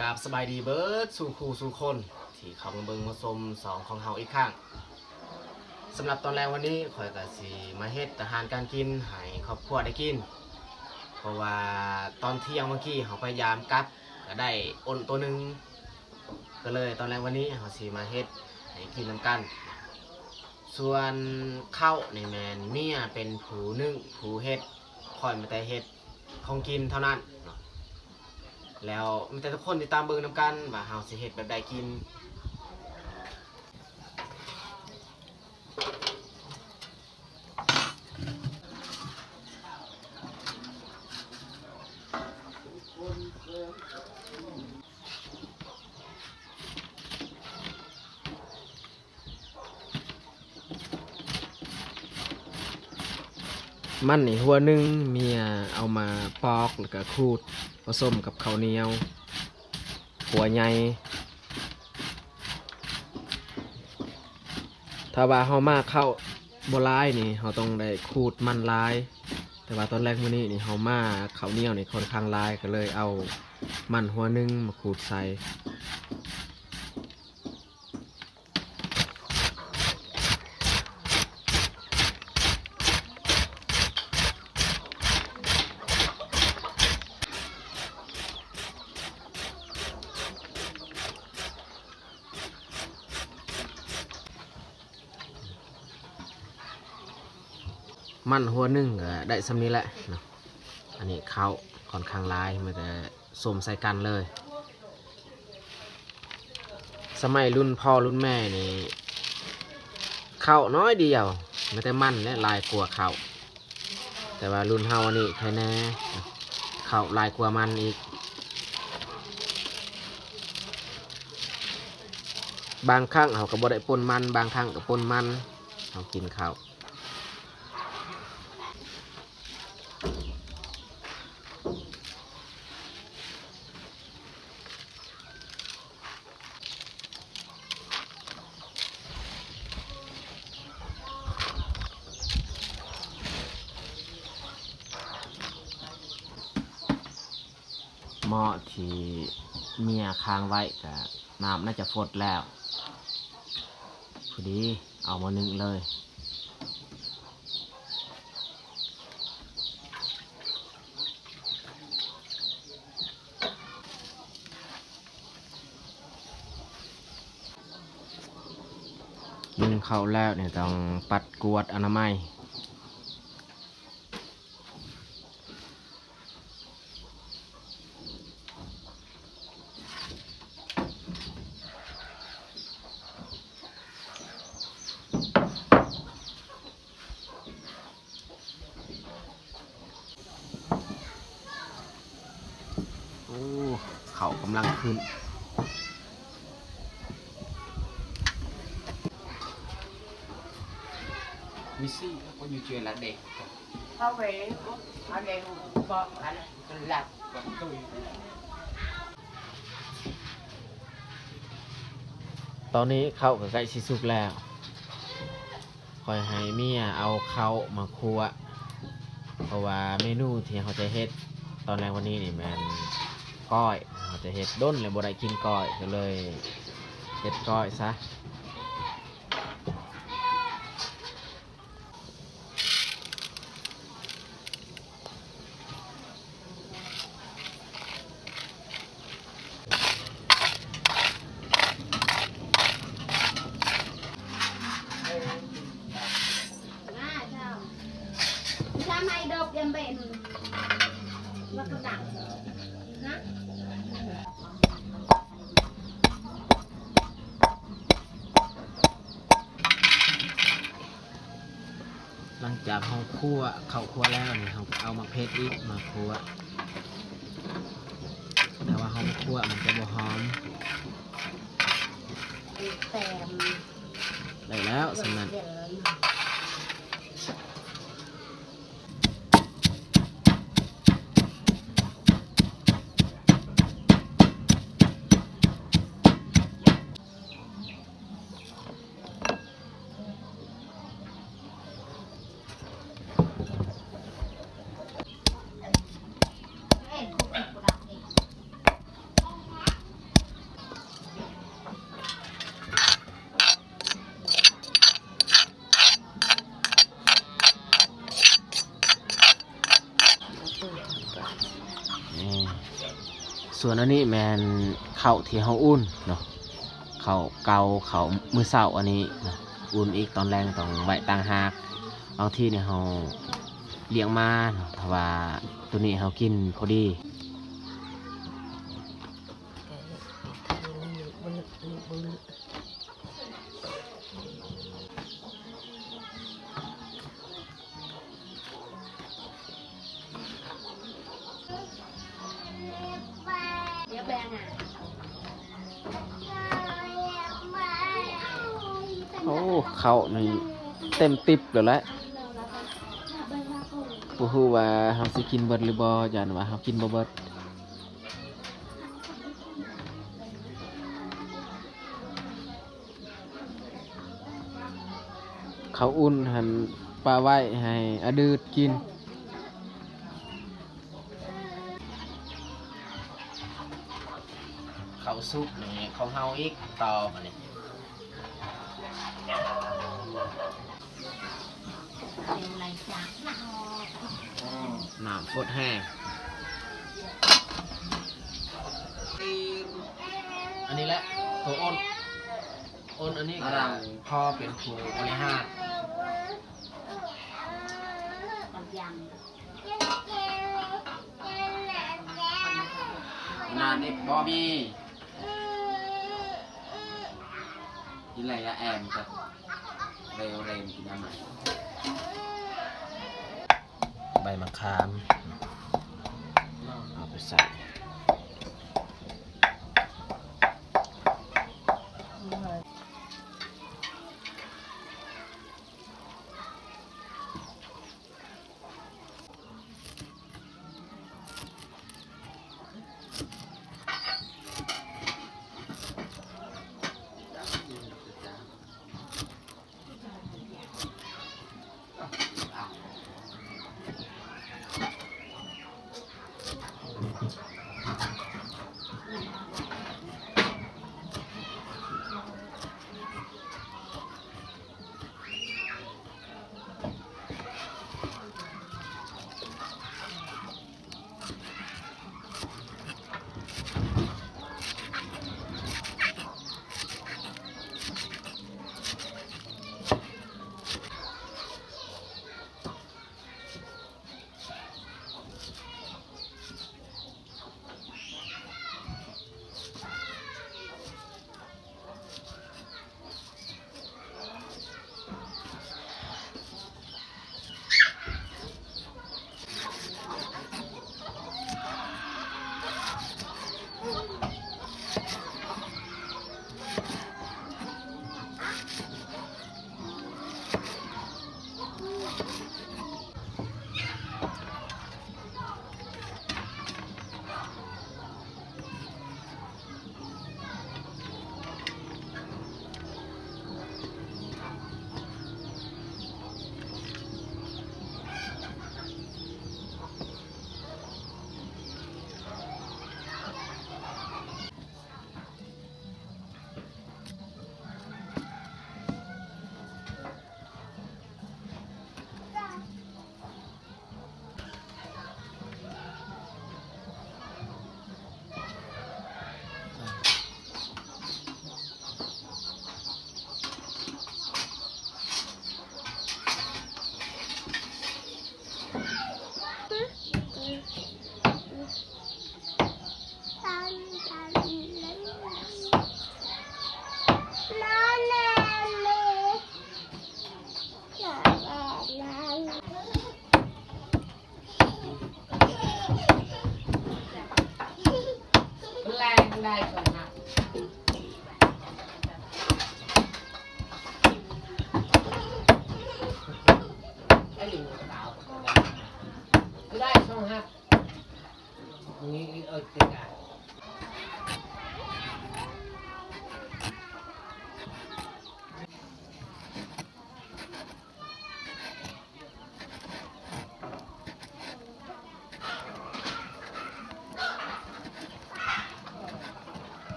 ກາບສະບາຍດີເບີດສູ່ຄູ່ສູ່ຄົນ ທີ່ເຂົ້າມາເບິ່ງມາຊົມຊ່ອງຂອງເຮົາອີກຄັ້ງ. ສຳລັບຕອນແລງວັນນີ້ ຂ້ອຍກໍຊິມາເຮັດອາຫານການກິນໃຫ້ຄອບຄົວໄດ້ກິນ, ເພາະວ່າຕອນທ່ຽງເມື່ອກີ້ເຮົາພະຍາຍາມກັບ ກໍໄດ້ອົ່ນໂຕໜຶ່ງ, ກໍເລີຍຕອນແລງວັນນີ້ເຮົາຊິມາເຮັດໃຫ້ກິນນຳກັນ. ສ່ວນເຂົ້ານີ້ແມ່ນເມຍເປັນຜູ້ໜຶ້ງຜູ້ເຮັດ, ຂ້ອຍມີແຕ່ເຮັດຂອງກິນເທົ່ານັ້ນເນາະ, ແລ້ວມີແຕ່ທຸກຄົນຕິດຕາມເບິ່ງນຳກັນວ່າເຮົາຊິເຮັດແບບໃດກິນ. ມັນນີ້ຫົວໜຶ່ງ ເມຍເອົາມາປອກ ແລ້ວກະຂູດ ປະສົມກັບເຂົ້າໜຽວ ຫົວໃຫຍ່. ຖ້າວ່າເຮົາມາເຂົ້າບໍ່ຫຼາຍນີ້ ເຮົາຕ້ອງໄດ້ຂູດມັນຫຼາຍ, ແຕ່ວ່າຕອນແລກມື້ນີ້ນີ້ ເຮົາມາເຂົ້າໜຽວນີ້ຄ່ອນຂ້າງຫຼາຍ ກໍເລີຍເອົາມັນຫົວໜຶ່ງມາຂູດໃສ່. ມັນຫົວໜຶ່ງກໍໄດ້ສ່ຳນີ້ແຫຼະເນາະ. ອັນນີ້ເຂົ້າຄ່ອນຂ້າງຫຼາຍ ມີແຕ່ສົມໃສ່ກັນເລີຍ. ສະໄໝລຸ້ນພໍ່ລຸ້ນແມ່ນີ້ ເຂົ້ານ້ອຍດຽວ ມີແຕ່ມັນແຫຼະຫຼາຍກວ່າເຂົ້າ, ແຕ່ວ່າລຸ້ນເຮົາອັນນີ້ໄຄແນ່ ເຂົ້າຫຼາຍກວ່າມັນອີກ. ບາງຄັ້ງເຮົາກໍບໍ່ໄດ້ປົນມັນ, ບາງຄັ້ງກໍປົນມັນ, ເຮົາກິນເຂົ້າ. ໝໍ້ທີ່ເມຍຄ້າງໄວ້ກະ ນ້ຳໜ້າຈະຟົດແລ້ວ ພໍດີເອົາມາໜຶ້ງເລີຍ. ໜຶ້ງເຂົ້າແລ້ວນີ້ຕ້ອງປັດກວດອະນາໄມ. ໂອ້ ເຂົ້າກຳລັງຂຶ້ນ. ຕອນນີ້ເຂົ້າກໍໃກ້ຊິສຸກແລ້ວ. ຂ້ອຍໃຫ້ເມຍເອົາເຂົ້າມາຂົ້ວ ເພາະວ່າເມນູທີ່ເຮົາຈະເຮັດຕອນແລງວັນນີ້ນີ້ແມ່ນກ້ອຍ. ເຮົາຈະເຮັດດົນແລ້ວບໍ່ໄດ້ກິນກ້ອຍ ກໍເລີຍເຮັດກ້ອຍຊະ. ຫຼັງຈາກເຮົາຂົ້ວເຂົ້າຂົ້ວແລ້ວນີ້ ເຮົາກໍເອົາໝາກເຜັດອີກມາຂົ້ວ. ຖ້າວ່າເຮົາບໍ່ຂົ້ວມັນຈະບໍ່ຫອມ. ແຕ້ມ ໄດ້ແລ້ວສ່ຳນັ້ນ. ເອີ ຄົບເອັດບໍ່ໄດ້ເດ້. ນີ້ ສ່ວນອັນນີ້ແມ່ນເຂົ້າທີ່ເຮົາອຸ່ນເນາະ ເຂົ້າເກົ່າ ເຂົ້າມື້ເຊົ້າອັນນີ້ເນາະ ອຸ່ນອີກຕອນແລງຕ້ອງໄວ້ຕ່າງຫາກ. ບາງທີນີ້ເຮົາລ້ຽງມາເນາະ ເພາະວ່າໂຕນີ້ເຮົາກິນພໍດີ. ໂອ້ ເຂົ້ານີ້ເຕັມຕິບແລ້ວແຫຼະ ບໍ່ຮູ້ວ່າເຮົາຊິກິນເບິດຫຼືບໍ່ ຢ້ານວ່າເຮົາກິນບໍ່ເບິດ. ເຂົ້າອຸ່ນຫັ້ນປະໄວ້ໃຫ້ອະດືດກິນ. ເຂົ້າສຸກນີ້ຂອງເຮົາອີກຕໍ່ບາດນີ້. ນ້ຳຟົດແຮງ ອັນນີ້ແຫຼະໂຕອົນ ອົນອັນນີ້ກໍພໍເປັນຜູ້ບໍລິຫານ. ຂະໜາດນີ້ບໍ່ມີ ກິນແລ້ວຢ່າແອມກັບເຣວເຣມກິນອາຫານ. ໃບມະຂາມ ເອົາໄປໃສ່.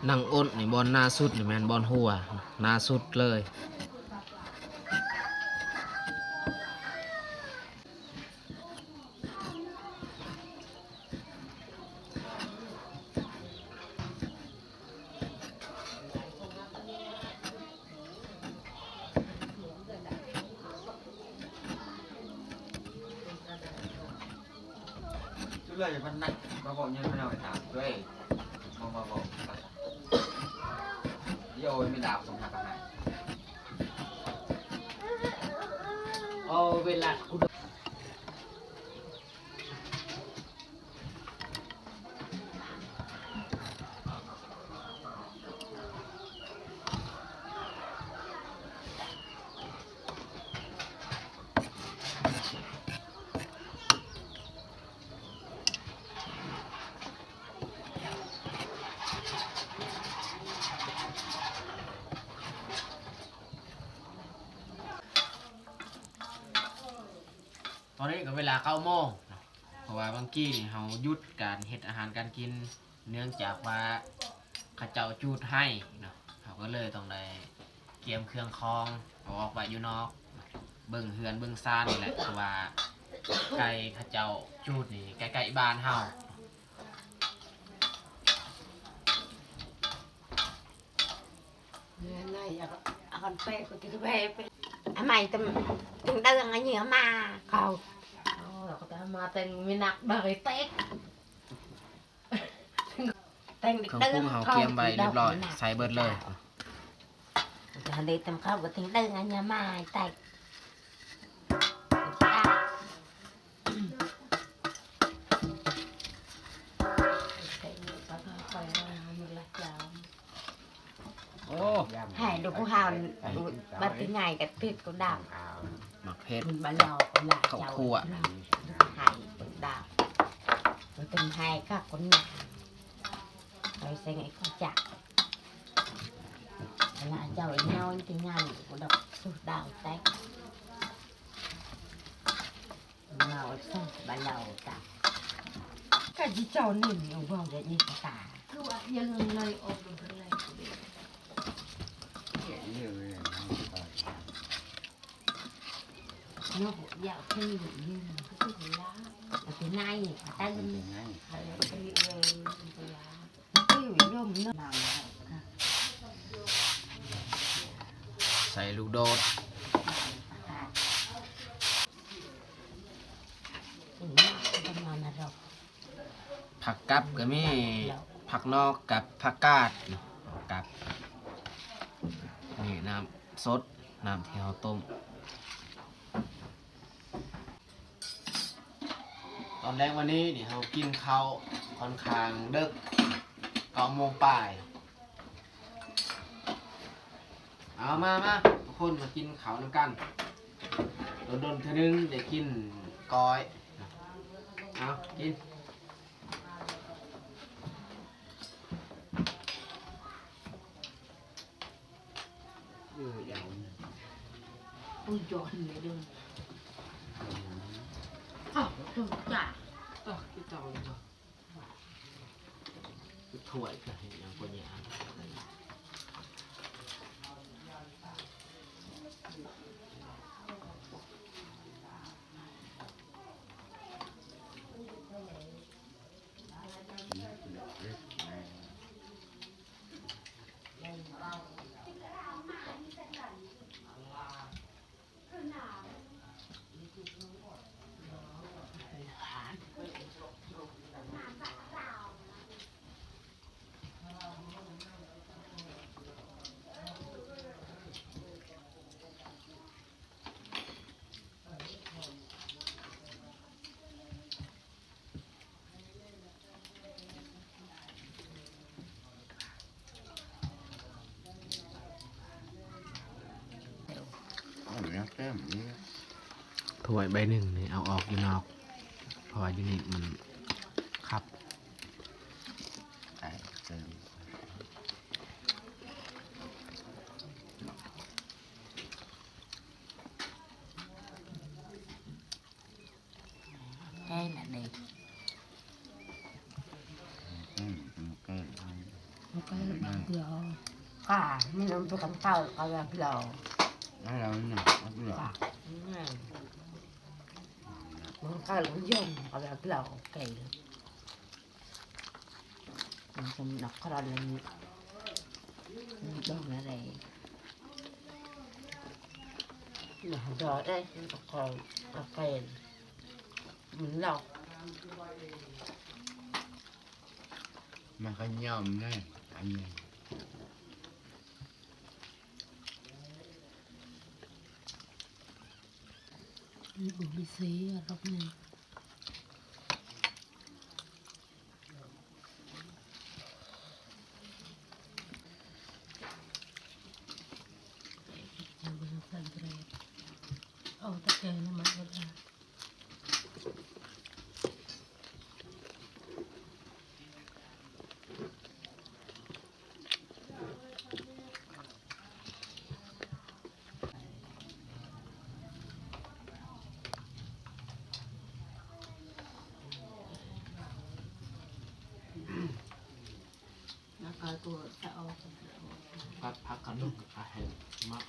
ນັ່ງອົດນີ້ບ່ອນໜ້າສຸດນີ້ແມ່ນບ່ອນຫົວ ໜ້າສຸດເລີຍ. ຕອນນີ້ກໍເວລາເກົ້າໂມງເນາະ ເພາະວ່າບາງກີ້ນີ້ເຮົາຢຸດການເຮັດອາຫານການກິນ ເນື່ອງຈາກວ່າເຂົາເຈົ້າຈູດໄຮ່ເນາະ ເຮົາກໍເລີຍຕ້ອງໄດ້ກຽມເຄື່ອງຂອງເອົາອອກໄວ້ຢູ່ນອກ ເບິ່ງເຮືອນເບິ່ງຊານນີ້ແຫຼະ ເພາະວ່າໄກ່ເຂົາເຈົ້າຈູດນີ້ໃກ້ໆບ້ານເຮົາ. ອາໄມຕະ ເຖິງເດືອນອາເຍມາເຂົາ ເຂົາຕາມາແຕ່ງມີນັກບາເຕກ ແຕ່ງເຄື່ອງປຸງເຮົາກຽມໄວ້ຮຽບຮ້ອຍ ໃສ່ເບິດເລີຍ ເດຕຳເຂົ້າກໍເຖິງເດືອນອາເຍມາແຕກ. ໂອ້ ໃຫ້ລູກຜູ້ເຮົາບັດທີ່ໃຫຍ່ກໍຕິດກໍດຳ ໝາກເຜັດ ບັດລອກໍລາ ເຂົ້າຂົ້ວ ໃຫ້ດຳ ບໍ່ຕ້ອງໃຫ້ຄັກຄົນຍາ ໄປໃສ່ໃນກໍຈັກ ເວລາເຈົ້ານ້ອຍທີ່ງານກໍດອກສຸດດາວແຕກ ເມົາຊະ ບາເລົ່າຕາ ກະຊິເຈົ້ານີ້ເວົ້າໄດ້ອີກຕາ ຄືວ່າຍັງເລີຍອອກລົງເທົ່າໃດ ເນາະ ຢາກເປັນຢູ່ນີ້ ກໍຄືວ່າ ເປັນໄງ ເອີ ເປັນໄງ ໃສ່ລູກໂດດ ຜັກກັບກໍມີ ຜັກນອກກັບຜັກກາດ ກັບ ນີ້ນ້ຳສົດ ນ້ຳທີ່ເຮົາຕົ້ມ. ຕອນແລງວັນນີ້ນີ້ເຮົາກິນເຂົ້າຄ່ອນຂ້າງເດິກ ເກົ້າໂມງປາຍ ເອົາມາ ມາ ທຸກຄົນມາກິນເຂົ້ານຳກັນ ດົນໆເທື່ອໜຶ່ງໄດ້ກິນກ້ອຍ ເອົາກິນ. ເອີ ຢາວ ໂອ້ຍ ຍ້ອນເລີຍເດີ ເອົ້າ ຕົງຈາ ເອີ ຄືເກົ່າຢູ່ບໍ່ ຖ້ວຍກໍເຮັດຫຍັງບໍ່ຍາກ. ຖ້ວຍໃບໜຶ່ງນີ້ເອົາອອກຢູ່ນອກ ເພາະວ່າຢູ່ນີ້ມັນຄັບ. ແກ້ລະເດ້ ອືມ ແກ້ລະ ກາ ມີນ້ຳສຸກກັນເຂົ້າ ກາເລາ ກາເລາ ມັນກະຫຍ້ອມແດ່ ອັນນີ້ ມີບູບີຊີ ອາລົມນີ້ ເອົາຕະແກງມາເອົາ. ແລ້ວກໍຕົວສະອອກ ກັບຜັກກະດຸກ ກະເຫັດ ໝາກ